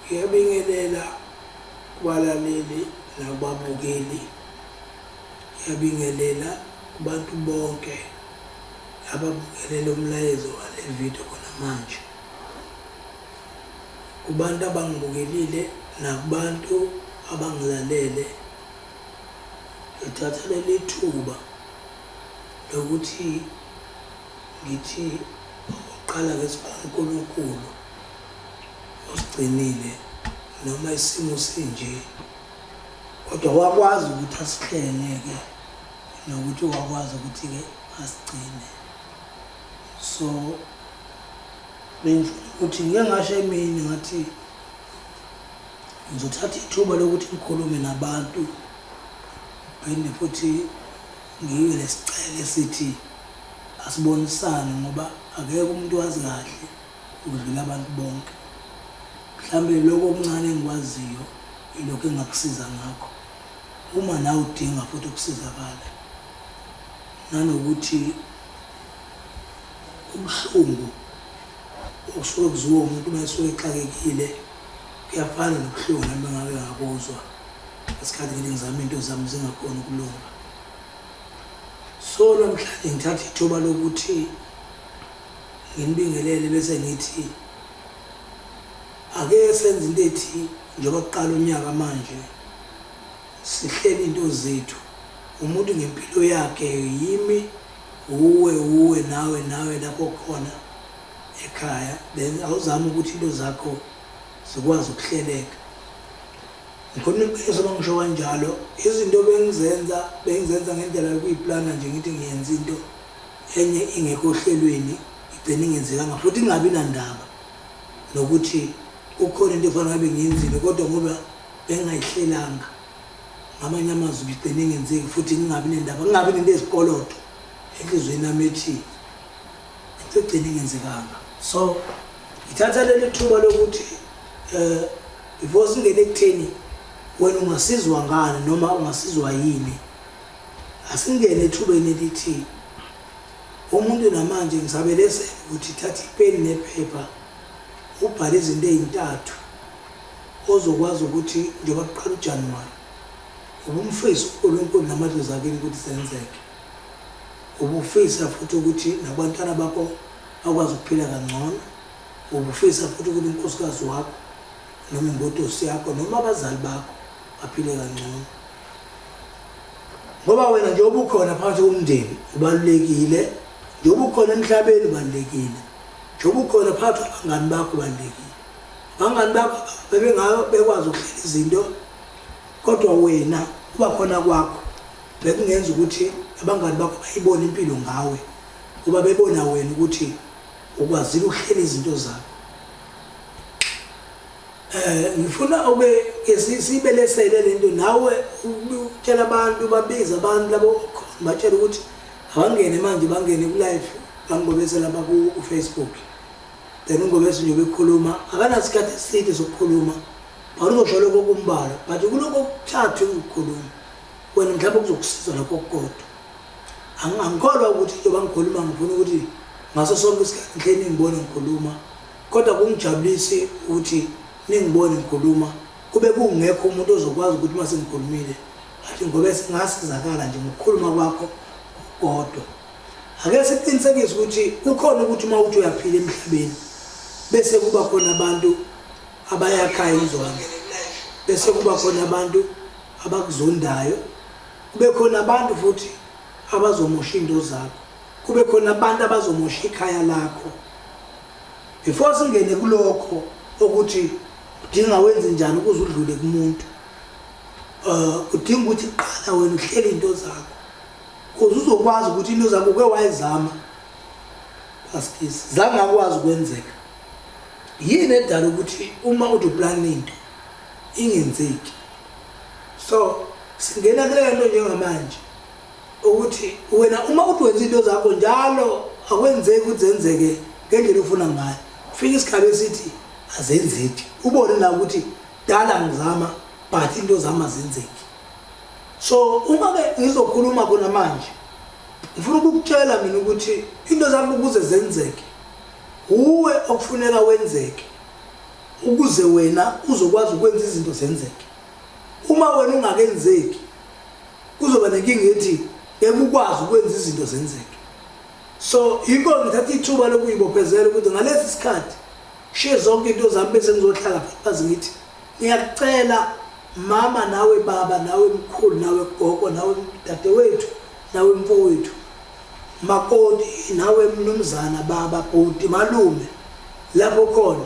Ngiyabingelela kubalaleli nakubabukeli, ngiyabingelela kubantu bonke ababukelele umlayezo wale video khona manje. Kubantu abangibukelile nakubantu abangilalele, ngithatha leli thuba lokuthi ngithi okokuqala ke sibonge uNkulunkulu osigcinile noma isimo sinje, kodwa wakwazi ukuthi asihlenge-ke nokuthi wakwazi ukuthi-ke asigcine. So bengifuna ukuthi ngike ngasho emini ngathi ngizothatha ithuba lokuthi ngikhulume nabantu, phinde futhi ngibe nesicelo esithi asibonisane, ngoba akekho umuntu wazi kahle ukudlula abantu bonke. Mhlambe lokho okuncane engikwaziyo ilokho engakusiza ngakho, uma nawe udinga futhi ukusizakala. Nanokuthi ubuhlungu okusuke kuziwa umuntu uma esuke exakekile kuyafana nobuhlungu nami engake ngakuzwa ngesikhathi ngithi ngizama into zami zingakhoni ukulunga. So namhlanje ngithatha ithuba lokuthi nginibingelele bese ngithi ake senze into ethi njengoba kuqala unyaka manje sihlele into zethu, umuntu ngempilo yakhe, yimi, uwe, uwe, nawe, nawe lapho khona ekhaya, then awuzame ukuthi into zakho zikwazi ukuhleleka. Ngikhuluma iqiniso uma ngisho kanjalo, izinto bengizenza bengizenza ngendlela yokuyiplana nje, ngithi ngiyenza into enye ingekho ohlelweni igcine ingenzekanga, futhi ingabi nandaba nokuthi kukhona into efanele ngabe ngiyenzile, kodwa ngoba bengingayihlelanga, ngamanye amazwi igcine ingenzeki, futhi ngingabi nendaba, ngingabi nento ezikoloto enhliziyweni yami ethi into egcine ingenzekanga. So ngithatha leli thuba lokuthi before singene ekutheni wena ungasizwa ngani noma ungasizwa yini, asingene ethubeni elithi umuntu namanje ngisabelesela ukuthi thatha ipeni nephepha ubhale izinto ey'ntathu ozokwazi ukuthi njengoba kuqala uJanuwari ubumfisa uNkulunkulu namadlozi akini ukuthi zenzeke, ubufisa futhi ukuthi nabantwana bakho bakwazi ukuphila kangcono, ubufisa futhi ukuthi unkosikazi wakho noma ingodosi yakho noma abazali bakho baphile kangcono. Ngoba wena njengoba ukhona phakathi komndeni ubalulekile, njengoba ukhona emhlabeni ubalulekile, njengoba ukhona phakathi kwabangani bakho ubalulekile. Abangani bakho bebengakwazi ukuhlela izinto, kodwa wena kuba khona kwakho bekungenza ukuthi abangani bakho bayibone impilo ngawe, ngoba bebona wena ukuthi ukwazile ukuhlela izinto zakho. Ngifuna ube sibelesele lento nawe, utshela abantu, babize abantu labo khona, batshela ukuthi abangene manje, bangene ku live kaNgobese lapha ku Facebook. Then uNgobese nje ubekhuluma, akanasikhathi eside sokukhuluma, but uzosho lokho okumbalwa, but kulokho okuthathu ukukhuluma wena mhlawumbe kuzokusiza lokho okukodwa. Angikholwa ukuthi njengoba ngikhuluma ngifuna ukuthi ngaso sonke isikhathi ngihleli ningibone ngikhuluma, kodwa kungijabulisi ukuthi ningibone ngikhuluma kube kungekho umuntu ozokwazi ukuthi uma sengikhulumile athi ngobe singasizakala nje ngokukhuluma kwakho kodwa. Ake siqinisekise ukuthi kukhona ukuthi uma uthi uyaphila emhlabeni bese kuba khona abantu abayakhayo inzondo, bese kuba khona abantu abakuzondayo, kube khona abantu futhi abazomosha into zakho, kube khona abantu abazomosha ikhaya lakho. Before singene kulokho ukuthi udinga wenze njani ukuze udlule kumuntu, udinga ukuthi qala wena uhlele into zakho ukuze uzokwazi ukuthi into zakho uke wayizama asikisi zangakwazi ukwenzeka. Yini edala ukuthi uma uthi uplan into ingenzeki? So singena kule nto njengamanje ukuthi wena uma uthi wenza into zakho njalo akwenzeki ukuthi zenzeke ngendlela ofuna ngayo, kufika isigaba esithi azenzeki, ubone na ukuthi dala ngizama but into zami azenzeki. So uma ke ngizokhuluma khona manje ngifuna ukukutshela mina ukuthi into zami ukuze zenzeke uwe okufuneka wenzeke. ukuze wena uzokwazi ukwenza izinto zenzeke. Uma wena ungakenzeki kuzoba nenkinga ethi ngeke ukwazi ukwenza izinto zenzeke. So yikho ngithatha ithuba lokuyibophezela ukuthi ngalesi sikhathi shiye zonke into zami bese ngizohlala phansi ngithi ngiyakucela mama nawe baba nawe mkhulu nawe gogo nawe dadewethu nawe mfowethu makoti nawe mnumzana baba bhuti malume lapho khona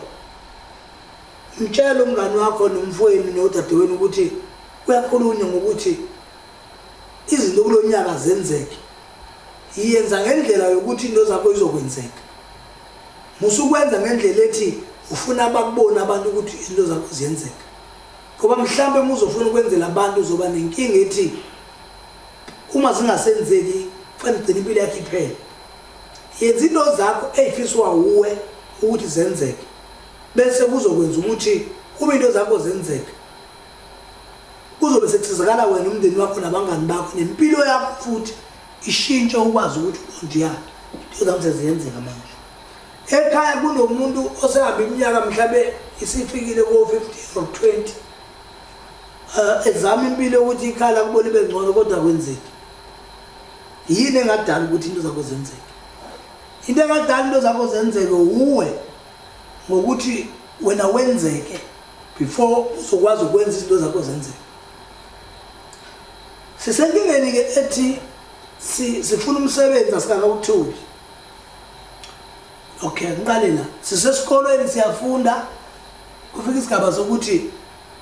mtshela umngani wakho nomfowenu nodadewenu ukuthi kuyakhulunywa ngokuthi izinto kulonyaka zenzeke. Iyenza ngendlela yokuthi into zakho izokwenzeka. Musukwenza ngendlela ethi ufuna bakubona abantu ukuthi izinto zakho ziyenzeka. Ngoba mhlambe muzofuna ukwenzela abantu uzoba nenkinga ethi uma zingasenzeki kufanele ugcine impilo yakho iphele. Yenza into zakho eyifiswa uwe ukuthi zenzeke. Bese kuzokwenza ukuthi uma into zakho zenzeke kuzobe sekusizakala wena umndeni wakho nabangani bakho nempilo yakho futhi ishintshe ukwazi ukuthi nje into zami seziyenzeka manje. Ekhaya kunomuntu osehambe iminyaka mhlabe isifikile ko 50 or 20 ezama impilo ukuthi ikhala kubona ibe ngcono kodwa kwenzeki. Yini engadala ukuthi into zakho zenzeke? Into engadala into zakho zenzeke uwe ngokuthi wena wenzeke before uzokwazi ukwenza izinto zakho zenzeke. Sisenkingeni ke ethi sifuna umsebenzi asikakawutholi. Okay, ngiqale la. Sisesikolweni siyafunda, kufika isigaba sokuthi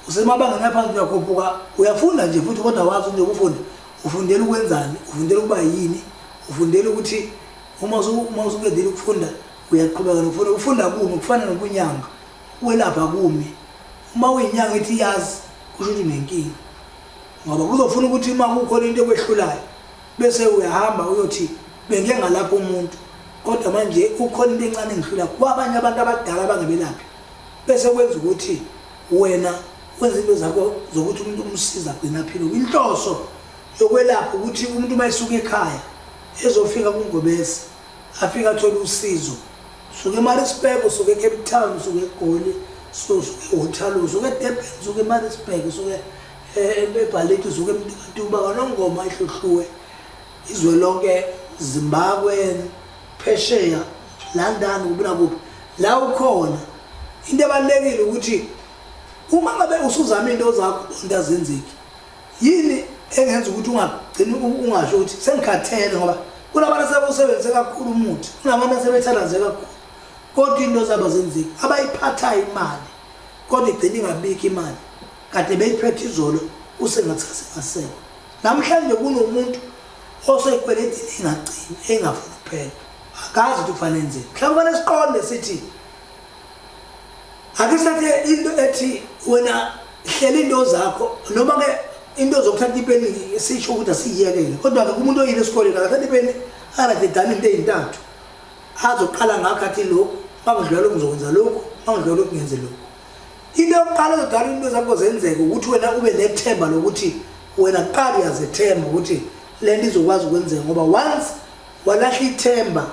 usemabangeni aphansi uyakhuphuka, uyafunda nje futhi kodwa wazi nje ukufunda. Ufundela ukwenzani? Ufundela ukuba yini? Ufundela ukuthi uma usuqedile ukufunda uyaqhubeka nokufunda. Ufunda kumi kufana nokunyanga, ukwelapha kumi. Uma uyinyanga ithi yazi kusho ukuthi unenkinga. Ngoba kuzofuna ukuthi uma kukhona into ekwehlulayo bese uyahamba uyothi bengike ngalapha umuntu kodwa manje ukhona into encane engihlula kwabanye abantu abadala abangebelaphi, bese kwenza ukuthi wena wenza into zakho zokuthi umuntu umsiza agcine aphile. Inhloso yokwelapha ukuthi umuntu uma esuka ekhaya ezofika kuNgobese afike athole usizo, usuke eMaritzburg, usuke eCape Town, usuke eGoli, usuke eWaterloo, usuke eDurban, usuke eMaritzburg, usuke eBhaleti, usuke eMtuba, kwaNongoma, eHluhluwe, izwe lonke, Zimbabwe, phesheya, London, kuphi nakuphi la ukhona. Into ebalulekile ukuthi uma ngabe usuzama into zakho into azenzeki, yini engenza ukuthi ungagcini ungasho ukuthi sengikhathele? Ngoba kunabantu asebewusebenzise kakhulu umuthi, kunabantu asebethandaze kakhulu kodwa into zabo azenzeki. Abayiphathayo imali kodwa igcina ingabikho imali, kade beyiphethe izolo usengathi asengasekho. Namhlanje kunomuntu oseyikweletini engagcini engafuni kuphela, akazi ukuthi kufanele enzeni. Mhlawumbe kufanele siqonde sithi ake sithathe into ethi wena hlela into zakho, noma ke into zokuthatha ipeni sisho ukuthi asiyiyekele, kodwa ke umuntu oyile esikoleni akathatha ipeni arathe dani into ezintathu azoqala ngakho athi lokhu mangidlula lokhu ngizokwenza lokhu, mangidlula lokhu ngenze lokhu. Into yokuqala ezodala into zakho zenzeke ukuthi wena ube nethemba lokuthi wena kuqala uyazethemba ukuthi le nto izokwazi ukwenzeka, ngoba once walahla ithemba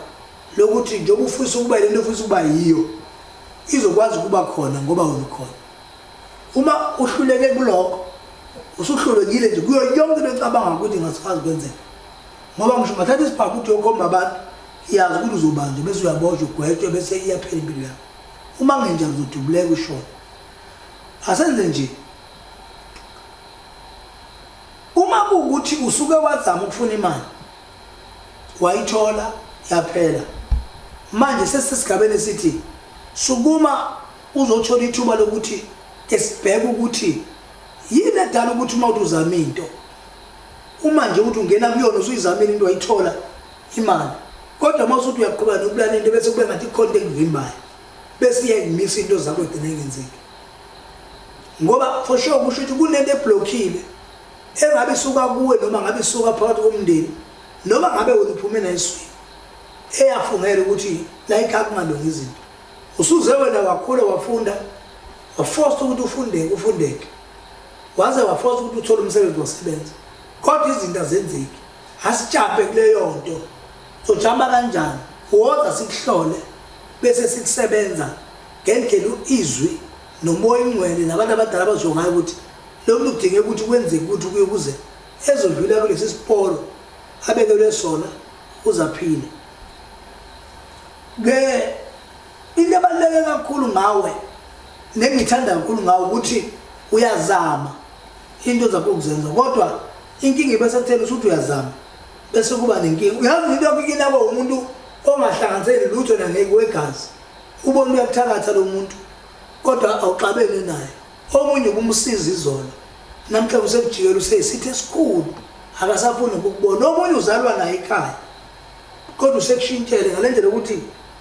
lokuthi njengoba ufisa ukuba le nto ofisa ukuba yiyo izokwazi ukuba khona ngoba wena ukhona. Uma uhluleke kulokho usuhlulekile nje kuyo yonke into ecabanga ukuthi ingasikwazi ukwenzeka, ngoba ngisho ungathatha isibhamu uthi uyokhomba abantu iyazi ukuthi uzobanjwa bese uyaboshwa ugwetshwe bese iyaphela impilo yakho. Uma ngenjalo uzodubuleka ushone. Asenze nje, uma kuwukuthi usuke wazama ukufuna imali wayithola yaphela, manje sesisigabeni esithi sukuma uzothola ithuba lokuthi esibheke ukuthi yini edala ukuthi uma uthi uzama into, uma nje uthi ungena kuyona usuyizamile into wayithola imali, kodwa uma usuthi uyaqhubeka nokulala into bese kube ngathi ikhona into ekuvimbayo bese iyayimisa into zakho egcine ingenzeki. Ngoba for sure kusho ukuthi kunento eblockile engabe isuka kuwe noma ngabe isuka phakathi komndeni noma ngabe wena uphume nayiswini eyafungela ukuthi la ekhaya kungalungi izinto. Usuze wena wakhula wafunda, waforced ukuthi ufundeke ufundeke, waze waforced ukuthi uthole umsebenzi wasebenza, kodwa izinto azenzeki. Asijampe kuleyo nto. Sojamba kanjani? Woza sikuhlole bese sikusebenza ngendlela izwi Nomoya ingcwele nabantu abadala bazosho ngayo ukuthi lo muntu kudingeka ukuthi kwenzeke ukuthi kuye ukuze ezodlula kulesi siporo abekelwe sona uzaphile. Ke into ebaluleke kakhulu ngawe nengithanda kakhulu ngawe ukuthi uyazama into zakho ukuzenza, kodwa inkinga ibe sekutheni usuthi uyazama bese kuba nenkinga. Uyazi into yakho inkinga yabo umuntu ongahlanganiseli lutho nangeke wegazi, ubona uyakuthakatha lo muntu kodwa awuxabene naye. Omunye ubumsiza izolo, namhlanje usekujikela useyisitha esikhulu, akasafuni ukukubona. Omunye uzalwa naye ekhaya kodwa usekushintshele ngale ndlela yokuthi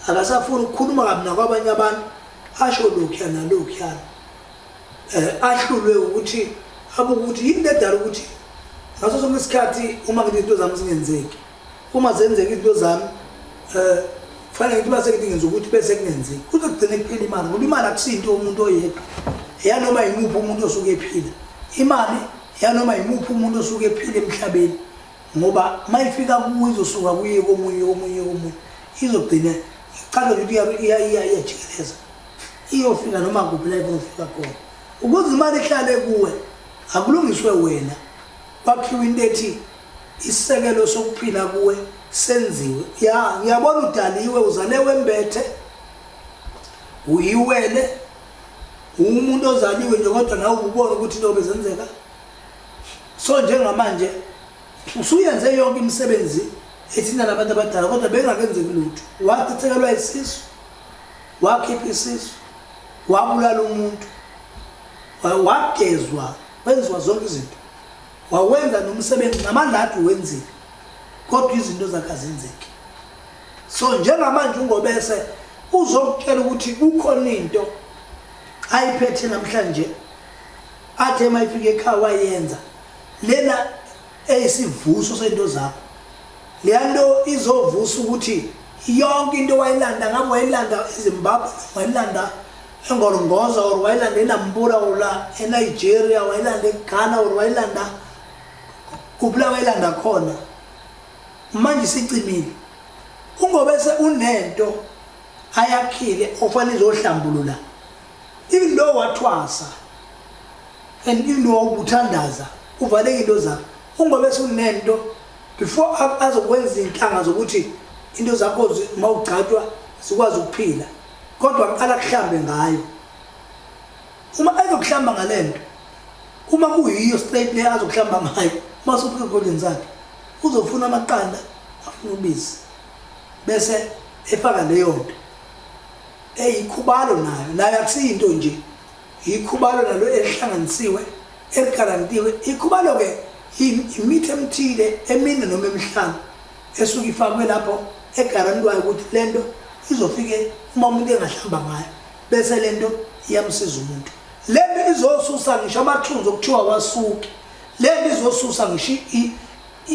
akasafuni ukukhuluma kabi nakwabanye abantu, asho lokhuya nalokhuyana. Ahlulwe ukuthi abuke ukuthi yini edala ukuthi ngaso sonke isikhathi uma ngithi izinto zami zingenzeki, uma zenzeka izinto zami kufanele ngithi base ngithi ngenza ukuthi bese kungenzeki, kuze kugcine kuphela imali. Ngoba imali akusinto umuntu oyedwa, yanoma yimuphi umuntu osuke ephila. Imali yanoma yimuphi umuntu osuke ephila emhlabeni, ngoba mayifika kuwe izosuka kuye komunye komunye komunye, izogcina iqala ukuthi iyajikeleza, iyofika noma kuphi la ifuna ukufika khona. Ukuze imali ihlale kuwe akulungiswe wena, kwakhiwe into ethi isisekelo sokuphila kuwe senziwe. Ya, ngiyabona udaliwe, uzale wembethe, uyiwele, umuntu ozaliwe nje, kodwa nawe ubona ukuthi into bezenzeka. So njengamanje usuyenze yonke imisebenzi ethinta nabantu abadala, kodwa bengakenzeki lutho. Wachithekelwa isisu, wakhipha isisu, wabulala umuntu, wagezwa, wenziwa zonke izinto, wawenza nomsebenzi namandla wenzile, kodwa izinto zakhe azenzeki. So njengamanje uNgobese uzokutshela ukuthi kukhona into ayiphethe namhlanje athe mayifika ekhaya wayenza lena eyisivuso sento zakho. Leya nto izovusa ukuthi yonke into wayilanda, ngabe wayilanda eZimbabwe, wayilanda eNgorongoza, or wayilanda eNampula, or la eNigeria, wayilanda eGhana, or wayilanda kuphi la wayilanda khona, manje isicimile. UNgobese unento ayakhile ofanele izohlambulula even though wathwasa and even though ubuthandaza uvaleke into zakho. UNgobese unento before azokwenza inhlanga zokuthi into zakho mawugcatshwa zikwazi ukuphila, kodwa aqala kuhlambe ngayo. Uma ezokuhlamba ngalento, uma kuyiyo straight le azokuhlamba ngayo, uma usufika egodleni zakhe uzofuna amaqanda, afuna ubisi, bese efaka leyo nto eyikhubalo nayo. Nayo akusiyinto nje, ikhubalo nalo elihlanganisiwe eligarantiwe. Ikhubalo ke imithi emthile emine noma emihlanu esuke ifakwe lapho egarantwayo ukuthi lento izofike uma umuntu engahlamba ngayo, bese lento iyamsiza umuntu. Lento izosusa ngisho amathunzi okuthiwa wasuke, lento izosusa ngisho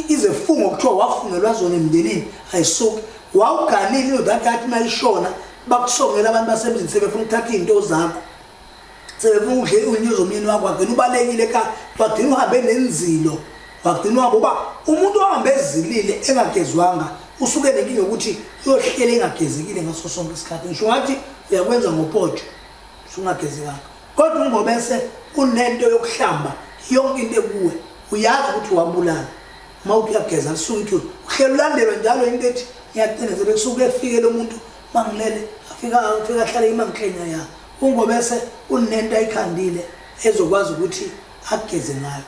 izifungo okuthiwa wafungelwa zona emndenini ayisuki. Wawuganile indoda yakhe athi mayishona bakusongela abantu basemzini sebefuna ukuthatha izinto zakho, sebefuna ukudla into zomyeni wakho, wagcina ubalekile ekhaya, wagcina uhambe nenzilo, wagcina uhambe. Uba umuntu ohambe ezilile engagezwanga usuke nenkinga yokuthi uyohlela engagezekile ngaso sonke isikhathi. Ngisho ngathi uyakwenza ngopotsho usungagezekanga, kodwa uNgobese unento yokuhlamba yonke into ekuwe. Uyazi ukuthi wabulala, uma uthi uyageza lisuke ithuli, uhlelo ulandelwa njalo into ethi ngiyacinezela kusuke efike lo muntu mangilele afika ahlale imangihlenya ya. UNgobese unento ayikhandile ezokwazi ukuthi ageze ngayo.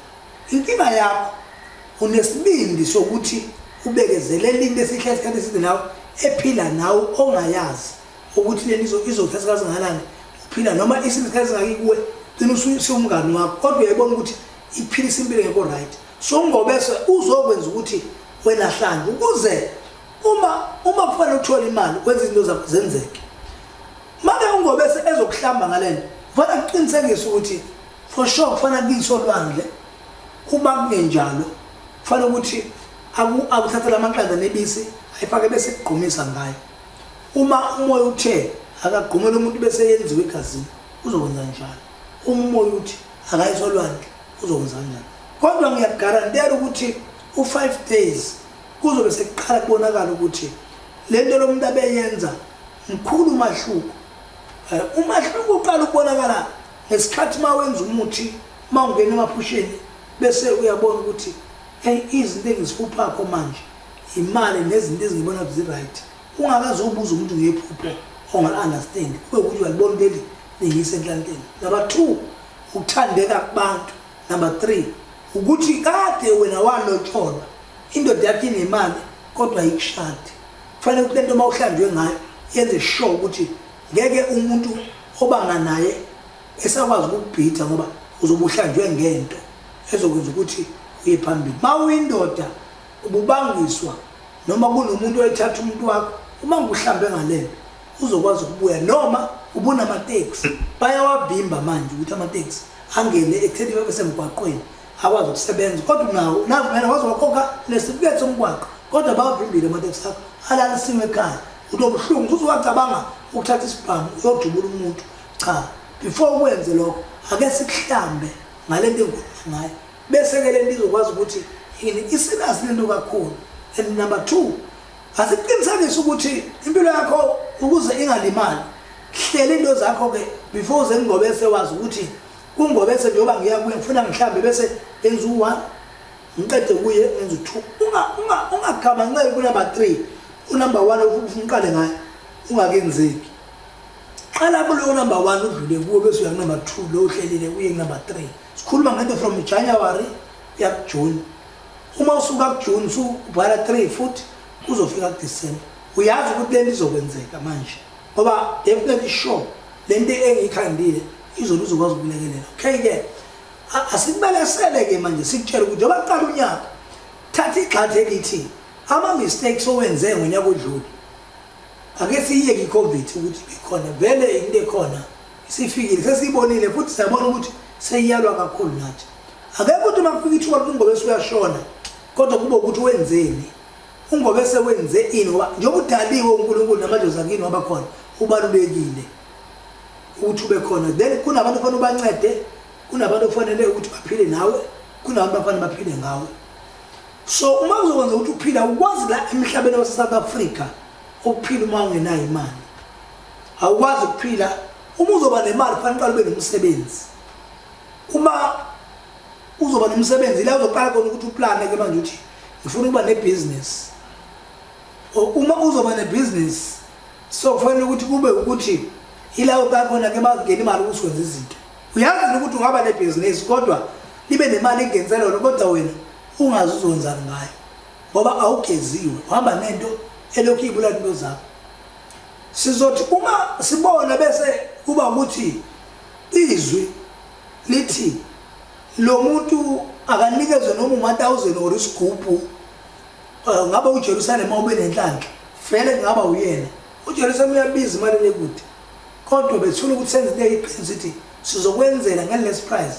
Inkinga yakho unesibindi sokuthi ubekezelele into esihlala isikhathi eside nawe, ephila nawe ongayazi ukuthi lento izothatha isikhathi singakanani uphila, noma isikhathi singaki kuwe, gcina usumngani wakho, kodwa uyayibona ukuthi iphilisa impilo engekho right. So uNgobese uzokwenza ukuthi wena hlanje, ukuze uma kufanele uthole imali wenze izinto zakho zenzeke. Make uNgobese ezokuhlamba ngalento, kufanele kuqinisekise ukuthi for sure kufanele kuyiswe olwandle. Uma kungenjalo kufanele ukuthi akuthathele amaqanda nebisi ayifake bese kugqumisa ngayo. Uma umoya uthe akagqumele umuntu bese yenziwe egazini, uzokwenza njalo. Uma umoya uthi akayiswe olwandle, uzokwenza kanjalo. Kodwa ngiyakugarantela ukuthi u-5 days kuzobe sekuqala kubonakala ukuthi lento lo muntu abeyenza mkhulu umahluko. Umahluko uqala ukubonakala Ngesikhathi uma wenza umuthi, uma ungena emaphusheni, bese uyabona ukuthi hey, izinto engiziphuphakho manje imali nezinto ezingibona ukuthi zi-right. Ungakaze ubuze umuntu ngephupho onga-understand, kube ukuthi uyalibona leli lingiyisa enhlanhleni. Number 2, ukuthandeka kubantu. Number 3, ukuthi kade wena walotsholwa, indoda yakho inemali kodwa ayikushadi. Kufanele ukuthi lento uma uhlanjwe ngayo yenze sure ukuthi ngeke umuntu obanga naye esakwazi ukukubhitha, ngoba uzobe uhlanjwe ngento ezokwenza ukuthi uye phambili. Uma uyindoda ububangiswa noma kunomuntu oyithatha umuntu wakho, uma nguhlambe ngalento uzokwazi ukubuya. Noma ubunamateksi, bayawavimba manje ukuthi amateksi angene ekutheni babe semgwaqweni akwazi ukusebenza, kodwa unawo navumela waze wakhokha nesitifiketi somgwaqo, kodwa bawavimbile amateksi akho alalisiwe ekhaya. Utobuhlungu usuwacabanga ukuthatha isibhamu uyodubula umuntu. Cha, before ukwenze lokho ake sikuhlambe ngalento engikhuluma ngayo, bese-ke lento izokwazi ukuthi yini iserious lento kakhulu. And number 2, asiqinisekise ukuthi impilo yakho ukuze ingalimali, hlela into zakho-ke before uze kuNgobese, wazi ukuthi kuNgobese njengoba ngiya kuye ngifuna ngihlambe bese ngenza u-1, ngiqede kuye ngenza u-2. Ungagamanxeli ku-number 3, u-number 1 ufuna uqale ngayo ungakenzeki. Qala kulowo number 1 udlule kuwo, bese uya ku-number 2 lo uhlelile uye ku-number 3. Sikhuluma ngento from January uya kuJune. Uma usuka kuJune usubhala 3 futhi kuzofika kuDecember. Uyazi ukuthi lento izokwenzeka manje, ngoba definitely sure lento engiyikhandile izobe izokwazi ukulekelela. Okay-ke, asikubelesele-ke manje sikutshele ukuthi njengoba kuqala unyaka, thatha igxathu elithi ama-mistakes owenze ngonyaka odlule, ake siyiyeke i-COVID ukuthi ikhona vele, into ekhona isifikile, sesiyibonile futhi siyabona ukuthi seyiyalwa kakhulu nathi. Akekho ukuthi uma kufika ithuba ukuthi uNgobese uyashona, kodwa kube ukuthi wenzeni, uNgobese wenze ini, ngoba njengoba udaliwe uNkulunkulu namadlozi akini wabakhona, ubalulekile ukuthi ube khona. Then kunabantu okufanele ubancede, kunabantu okufanele ukuthi baphile nawe, kunabantu abafanele baphile ngawe. So uma kuzokwenza ukuthi uphila, ukwazi la emhlabeni wase-South Africa ukuphila uma ungenayo imali. Awukwazi ukuphila uma uzoba nemali, kufanele uqale ube nomsebenzi. Uma uzoba nomsebenzi la uzoqala khona ukuthi uplane ke manje ukuthi ngifuna ukuba nebusiness. Uma uzoba nebusiness, so kufanele ukuthi kube ukuthi ila uqala khona ke makungena imali ukuthi wenze izinto. Uyazi ukuthi ungaba nebusiness kodwa libe nemali engenzelwa yona, kodwa wena ungazi uzowenzani ngayo ngoba awugeziwe, uhamba nento elokhu ibulala into zakho. Sizothi uma sibona bese kuba ukuthi izwi lithi lo muntu akanikezwe noma uma-1000 or isigubhu, ngabe uJerusalema ube nenhlanhla, vele kungaba uyena. uJerusalema uyabiza imali lekude, kodwa bethula ukuthi senze into eyiqiniso, sithi sizokwenzela nge-less price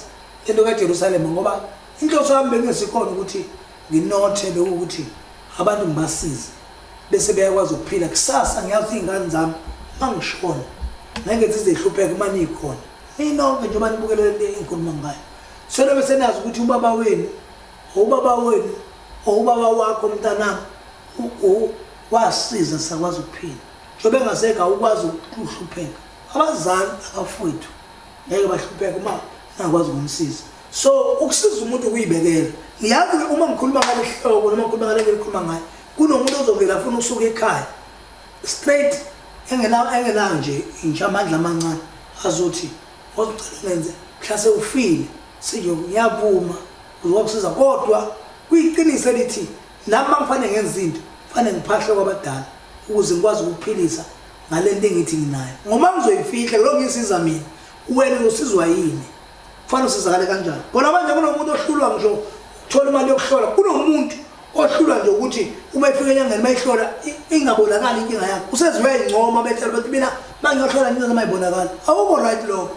lento kaJerusalema, ngoba inhloso yami bekungesikhona ukuthi nginothe, bekuwukuthi abantu ngibasize bese beyakwazi ukuphila. Kusasa ngiyazi iy'ngane zami uma ngishona ngeke zizehlupheke uma nikhona ninonke, njengoba nibukele lento engikhuluma ngayo. Selo senazi ukuthi ubaba wenu, ubaba wenu, ubaba wakho mntanami wasiza sakwazi ukuphila. Njengoba engasekho awukwazi ukuhlupheka. Abazali abafowethu ngeke bahlupheke uma ningakwazi ukumsiza. So ukusiza umuntu ukuyibekela. Ngiyazi uma ngikhuluma ngale hloko noma ngikhuluma ngale ngikhuluma ngayo, kunomuntu ozovela afuna ukusuka ekhaya straight engenayo nje nje amandla amancane, azothi wazocela ngenze mhlase ufile, siyo ngiyavuma uzokusiza, kodwa kuyiqiniso elithi nami mangifanele ngenze into, kufanele ngiphahle kwabadala ukuze ngikwazi ukuphilisa ngalento engithi nginayo. Ngoba ngizoyifihla lo ngisiza mina, wena uzosizwa yini? Kufanele usizakale kanjani? Khona manje kunomuntu ohlulwa ngisho ukuthola imali yokuhlola, kunomuntu ohlulwa nje ukuthi uma efika enyangeni mayihlola ingabonakali inkinga yakhe, useziwe ingcoma betshela ukuthi mina mangiyohlola into noma ayibonakali. Awukho right lokho,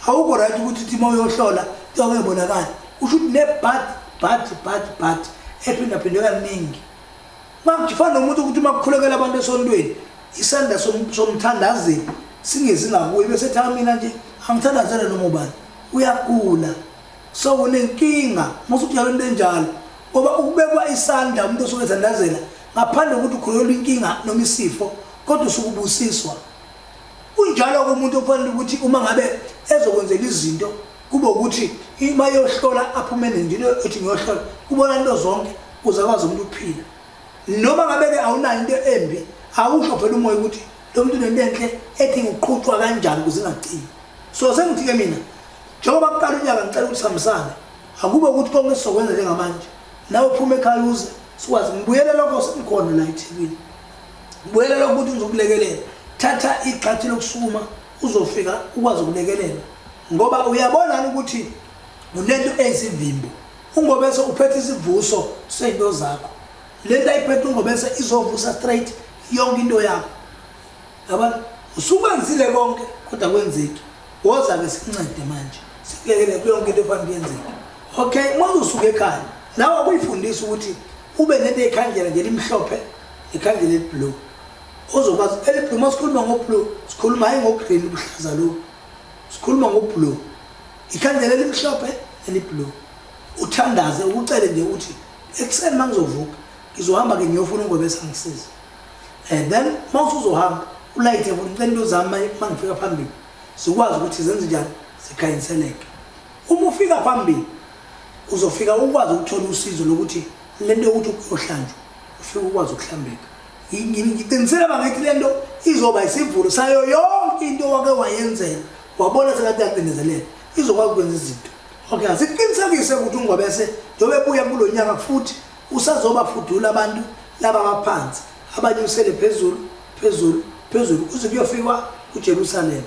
awukho right ukuthi uthi uma uyohlola into ngayibonakali. Usho ukuthi ne bad bad bad bad ephindaphindwe kaningi. Makufana nomuntu ukuthi uma kukhulekela abantu esontweni isandla somthandazeli singezi ngakuye bese ethi mina nje angithandazele noma ubani, uyagula. So unenkinga mase ujalo into enjalo, ngoba ukubekwa isandla umuntu osuke ethandazela ngaphandle kokuthi ukhulelwa inkinga noma isifo, kodwa usuke ubusiswa. Unjalo umuntu ofanele ukuthi uma ngabe ezokwenzela izinto kube ukuthi ima yohlola aphume nje ethi ngiyohlola kubona into zonke uzakwazi umuntu ukuphila. Noma ngabe ke awunayo into embi, awusho phela umoya ukuthi lo muntu unento enhle ethi ngiqhutshwa kanjani ukuze ingacimi. So sengithi ke mina njengoba kuqala unyaka ngicela ukuthi sihambisane, akube ukuthi konke sizokwenza njengamanje, nawe uphume ekhaya uze sikwazi. Ngibuyele lokho sengikhona la eThekwini, ngibuyele lokho ukuthi ngizokulekelela. Thatha igxathi lokusukuma uzofika ukwazi ukulekelela, ngoba uyabona ukuthi unento eyisivimbo. UNgobese uphethe isivuso seyinto zakho, lento ayiphethe uNgobese izovusa straight yonke into yakho. Yabona, usukwenzile konke kodwa kwenzeki. Woza-ke sikuncede manje, sikulekele kuyonke into efanele yenzeke. Okay, uma usuke ekhaya nawe akuyifundisa ukuthi ube nento eyikhandlela nje elimhlophe nekhandlela eliblue. Ozokwazi eliblue, uma sikhuluma ngoblue sikhuluma hhayi ngogreen ubuhlaza lobu, sikhuluma ngoblue, ikhandlela elimhlophe neliblue. Uthandaze ukucele nje ukuthi ekuseni uma ngizovuka ngizohamba-ke ngiyofuna uNgobese angisize. And then uma usuzohamba ulayithe futhi ngicela into zami uma ngifika phambili zikwazi ukuthi zenze njani, zikhanyiseleke. Uma ufika phambili uzofika ukwazi ukuthola usizo lokuthi lento yokuthi uyohlanjwa ufike ukwazi ukuhlambeka. Ngiqinisele bangithi lento izoba isivulo sayo yonke into wake wayenzela wabona sengathi yacindezeleka, izokwazi ukwenza izinto. Okay, asiqinisekise ukuthi uNgobese njengoba ebuya kulo nyaka futhi usazobafudula abantu laba abaphansi abanyusele phezulu phezulu phezulu kuze kuyofikwa kuJerusalem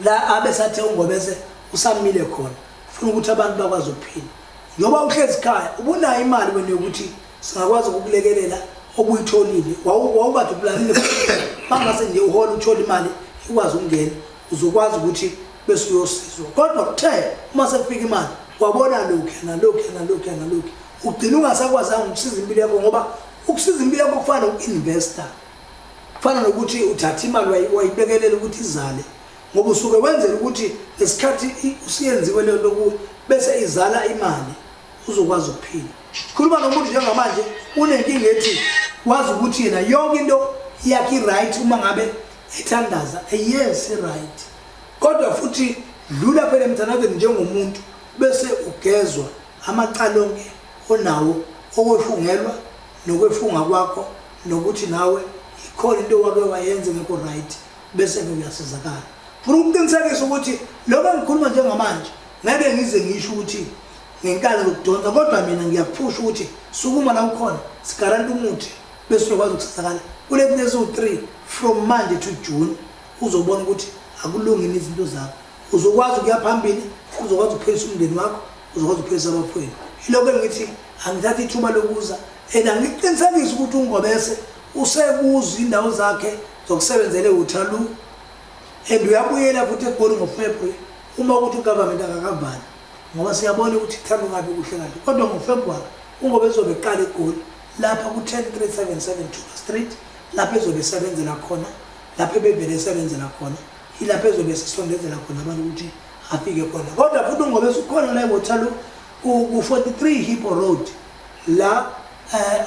la abesathe uNgobese usamile khona. Ufuna ukuthi abantu bakwazi ukuphila. Njengoba uhlezi ekhaya ubunayo imali wena yokuthi singakwazi ukukulekelela obuyitholile, wawukade uplanile mangase nje uhola uthole imali ikwazi ukungena, uzokwazi ukuthi bese uyosizwa. Kodwa kuthe uma sekufika imali wabona lokhu nalokhu nalokhu nalokhu, ugcina ungasakwazanga ukusiza impilo yakho, ngoba ukusiza impilo yakho kufana noku-investa, kufana nokuthi uthatha imali wayibekelela ukuthi izale, ngoba usuke wenzela ukuthi ngesikhathi usiyenziwe leyo nto kuwe bese izala imali uzokwazi ukuphila. Khuluma nomuntu njengamanje unenkinga ethi wazi ukuthi yena yonke into yakhe i-right uma ngabe ethandaza, yes i-right, kodwa futhi dlula phela emthandazweni njengomuntu bese ugezwa amacala onke onawo okwefungelwa nokwefunga kwakho, nokuthi nawe ikhona into wake wayenza ngekho right, bese ke uyasizakala. Funa ukuqinisekisa ukuthi lokho engikhuluma njengamanje ngeke ngize ngisho ukuthi ngenkani zokudonsa, kodwa mina ngiyaphusha ukuthi sukuma la ukhona, sigaranta umuthi bese uyakwazi ukusizakala kule eziwu-3 from manje to June. Uzobona ukuthi akulungile izinto zakho, uzokwazi ukuya phambili, uzokwazi ukuphilisa umndeni wakho, uzokwazi ukuphilisa abafowenu. Yilokho engithi angithatha ithuba lokuza and angiqinisekise ukuthi uNgobese usekuzo indawo zakhe zokusebenzela eWaterloo, and uyabuyela futhi eGoli ngoFebruary uma ukuthi ugovernment akakavali, ngoba siyabona ukuthi kuthanda ungabi kuhle kahle. Kodwa ngoFebruary uNgobese uzobe eqala eGoli lapha ku-10377 Tuba Street, lapho ezobe esebenzela khona, lapho ebevele esebenzela khona, ilapho ezobe esisondezela khona abantu ukuthi afike khona. Kodwa futhi uNgobese ukhona la eWaterloo ku-43 Hippo Road la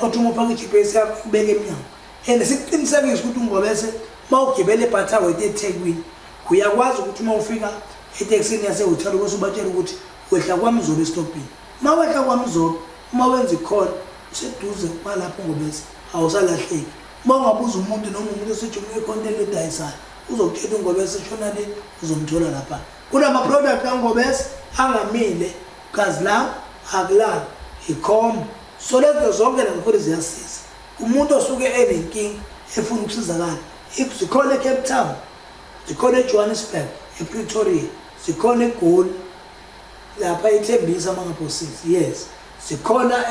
othi uma ufaka i-GPS yakho ubeke emnyango. And sikuqinisekise ukuthi uNgobese uma ugibele eButterworth eThekwini uyakwazi ukuthi uma ufika etekisini yaseWaterloo bese ubatshela ukuthi wehla kwaMzobe esitobhini. Uma wehla kwaMzobe, uma wenza ikhona useduze kwalapho uNgobese, awusalahleki. Uma ungabuza umuntu noma umuntu osejumile econtent edayisayo uzokutshela uNgobese shona le, uzomthola lapha. Kunama-product kaNgobese angamile, gazi la akulali ikhombo. So lezo zonke nazo futhi ziyasiza umuntu osuke enenkinga efuna ukusizakala. Zikhona eCape Town, zikhona eJohannesburg, ePretoria, zikhona eGoli lapha eThembisa mangaphosisi, yes, zikhona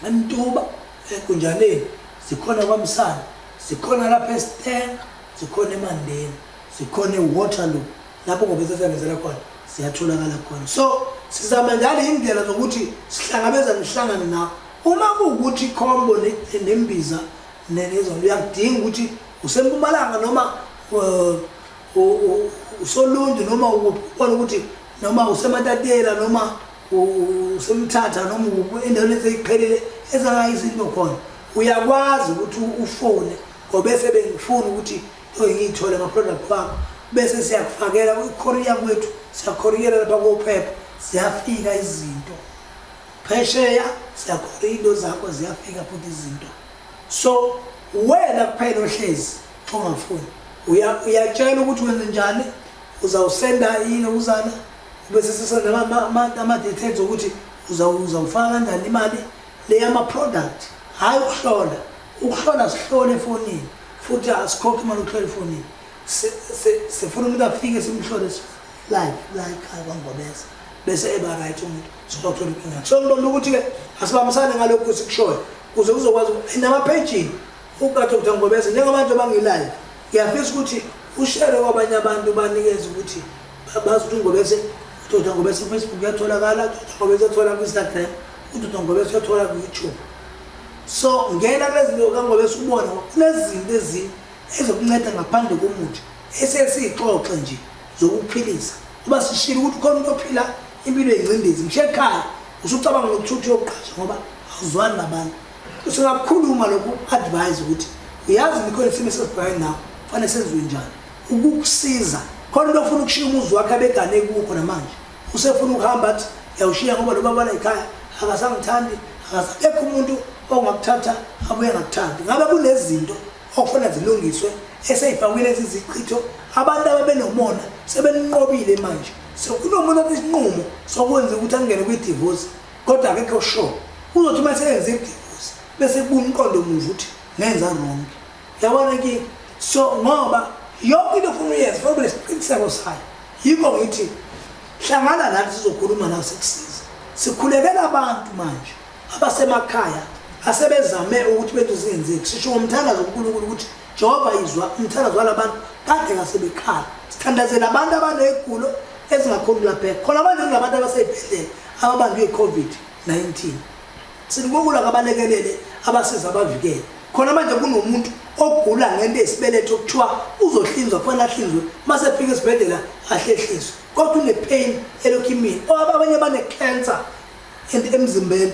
eMtuba eGunjaneni, zikhona kwaMsana, zikhona lapha eStenga, zikhona eMandeni, zikhona eWaterloo lapho ngoba esebenzela khona, ziyatholakala khona. So sizama njalo indlela zokuthi sihlangabezane sihlangane nawo. Uma kuwukuthi ikhombo nembiza nezondo uyakudinga ukuthi useMpumalanga noma uSolundi noma ubona ukuthi noma useMatatela noma useMthatha noma endaweni eseyiqhelile ezangayo izinto khona, uyakwazi ukuthi ufone ngoba bese bengifuna ukuthi Ngiyithole ama-product wakho bese siyakufakela kwi-courier kwethu, siyakhoriyela lapha kophepha, ziyafika izinto phesheya, siyakhoriya into zakho, ziyafika futhi izinto. So wena kuphela ohlezi ongafuni uyatshela ukuthi wenze njani, uzawusenda yini uzana bese sisenda ama-details ukuthi uzawufaka kanjani imali le yama-product. Hhayi ukuhlola, ukuhlola sihlole efonini futhi asikhokhe imali ukuhlola efonini. Sifuna umuntu afike simhlole live la ekhaya kwaNgobese bese eba right umuntu sokuthola inkinga yakhe. So ngibona ukuthi-ke asibambisane ngalokhu sikushoyo ukuze kuzokwazi namaphejini ukaDr Ngobese. Njengamanje bangilive, ngiyafisa ukuthi ushere kwabanye abantu, banikeze ukuthi bazi ukuthi uNgobese, uDr Ngobese ku-Facebook uyatholakala, uDr Ngobese uyatholakala ku-Instagram, uDr Ngobese uyatholakala ku-YouTube. So ngena kulezi zinto kaNgobese ubone kunezinto ezinye ezokunceda ngaphandle komuthi esesiyixoxe nje zokuphilisa. Kuba sishilo ukuthi khona umuntu ophila impilo yengcindezi, ngisho ekhaya usucabanga nokuthutha uyoqasha ngoba awuzwani nabantu. Singakukhuluma lokhu, advise ukuthi uyazi nikhona isimo esesibhekene nawo, kufanele senziwe njani ukukusiza. Khona umuntu ofuna ukushiya umuzi wakhe abegane kukho namanje, usefuna ukuhamba athi ngiyawushiya ngoba lo baba la ekhaya akasangithandi, akasabekho umuntu ongakuthatha abuye angakuthandi. Ngabe kunezinto okufanele zilungiswe eseyifakile lezi zichitho, abantu ababenomona sebenqobile manje. So kunomuntu othi isinqumo sokwenza ukuthi angene kwi-divorce kodwa akekho sure, uzothi uma seyenze i-divorce bese kubuya umqondo omubi ukuthi ngenza wrong. Yabona inkinga? So ngoba yonke into ofuna uyenze fanele ube nesiqiniseko sayo. Yikho ngithi hlangana nathi sizokhuluma nawe sikusize. Sikhulekela abantu manje abasemakhaya asebezame ukuthi bento zingenzeki. Sisho ngomthandazo kuNkulunkulu ukuthi Jehova izwa umthandazo walabantu kade ngasebekhala. Sithandazela abantu abanegulo ezingakhoni ukulapheka. Khona manje kunabantu abasey'bhedlela ababanjwe i-COVID-19. Sinikokula kabalekelele abasiza abavikele. Khona manje kunomuntu ogula ngento eyisibeletho okuthiwa uzohlinzwa, kufanele ahlinzwe, mase efika esibhedlela ahlehliswe, kodwa une-pain elokhu imile. Abanye bane-cancer emzimbeni,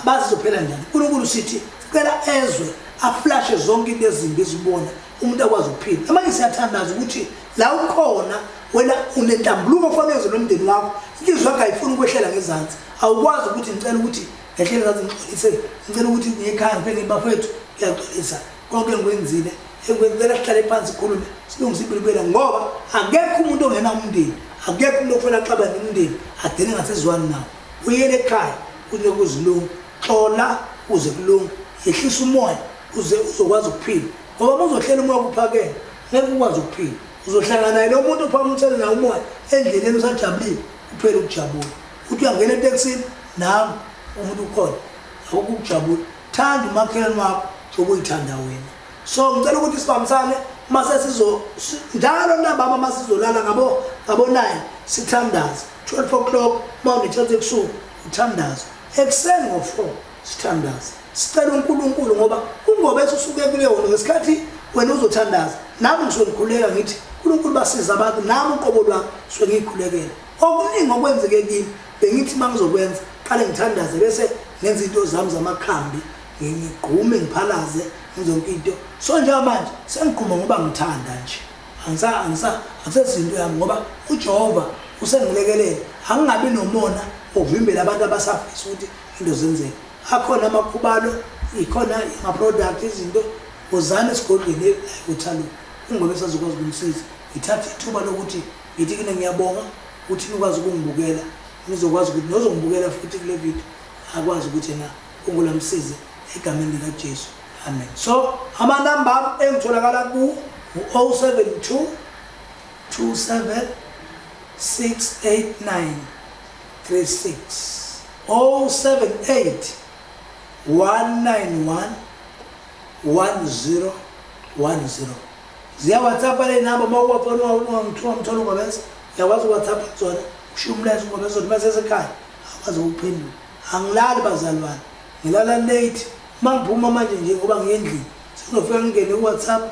bazizophela njani? uNkulunkulu sithi sicela ezwe aflashe zonke into ezimbi ezibona umuntu akwazi ukuphila. Manje siyathandaza ukuthi la ukhona wena unentambuluko ofanele uze nomndeni wakho, inhliziyo yakho ayifuni ukwehlela ngezansi. Awukwazi ukuthi ngicela ukuthi ngehlele ngezansi ngixolise, ngicela ukuthi ngiye ekhaya ngifike ngithi bafowethu ngiyaxolisa konke engikwenzile, engicela sihlale phansi sikhulume silungise impilo ibuyele, ngoba akekho umuntu ongena umndeni, akekho umuntu okufanele axabane nomndeni agcine ngasezwani nawo. Uyele ekhaya kuze kuzilunga, xola kuze kulunge, yehlisa umoya uze uzokwazi ukuphila, ngoba uma uzohlela umoya kuphakele ngeke ukwazi ukuphila. Uzohlangana naye lo muntu ophakamisele naye umoya endleleni usajabulile, uphele ukujabula. Uthi uyangena etekisini nami umuntu ukhona, akukho ukujabula. Thanda umakhelwane wakho njengoba uyithanda wena. So ngicela ukuthi sibambisane mase sizo njalo ntambama masizolala ngabo 9 sithandaze, 12 o'clock uma une-chance ebusuku uthandaze, ekuseni ngo-4 sithandaze, sicela uNkulunkulu, ngoba uNgobese usuke kuleyo ngesikhathi wena uzothandaza, nami ngisuke ngikhuleka ngithi uNkulunkulu basiza abantu, nami uqobo lwami suke ngiyikhulekela. Okuningi okwenzeke kimi bengithi uma ngizokwenza qale ngithandaze bese ngenza into zami zamakhambi, ngigqume ngiphalaze ngizonke into. So njengamanje sengigquma ngoba ngithanda nje, akusezinto yami, ngoba uJehova usengilekelele. Angingabi nomona ovimbela abantu abasafisa ukuthi into zenzeke. Akhona amakhubalo, ikhona ama-product, izinto, wozani esigodlweni uThalo uNgobese azokwazi ukumsiza. Ngithathe ithuba lokuthi ngithi kini ngiyabonga ukuthi nikwazi ukungibukela, nizokwazi ukuthi nozongibukela futhi kule video akwazi ukuthi yena uNkulunkulu amsize egameni likaJesu, amen. So amanamba engitholakala ku 072 27 689 36, 078 191 10 10. Ziya WhatsApp le namba, uma uwafona ungangithuka ngithola uNgobese, uyakwazi uWhatsApp kuzona, ushiye umlayezo uNgobese uthi masesekhaya akwazi ukuphendula. Angilali bazalwane, ngilala late. Uma ngiphuma manje nje ngoba ngiye endlini sengizofika ngingene ku-WhatsApp,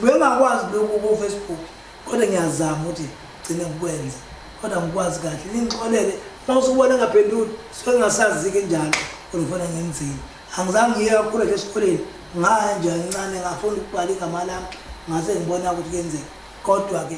bengakwazi lokhu ku-Facebook, kodwa ngiyazama ukuthi gcine ngikwenze, kodwa ngikwazi kahle. Ningixolele uma usubona ngaphenduli, suke ngingasazi-ke njalo kodwa ngifuna ngenzeni. Angizange ngiye kakhulu nje esikoleni, ngaya nje kancane ngafunda ukubhala igama lami, Ngase ngibona ukuthi kuyenzeka, kodwa-ke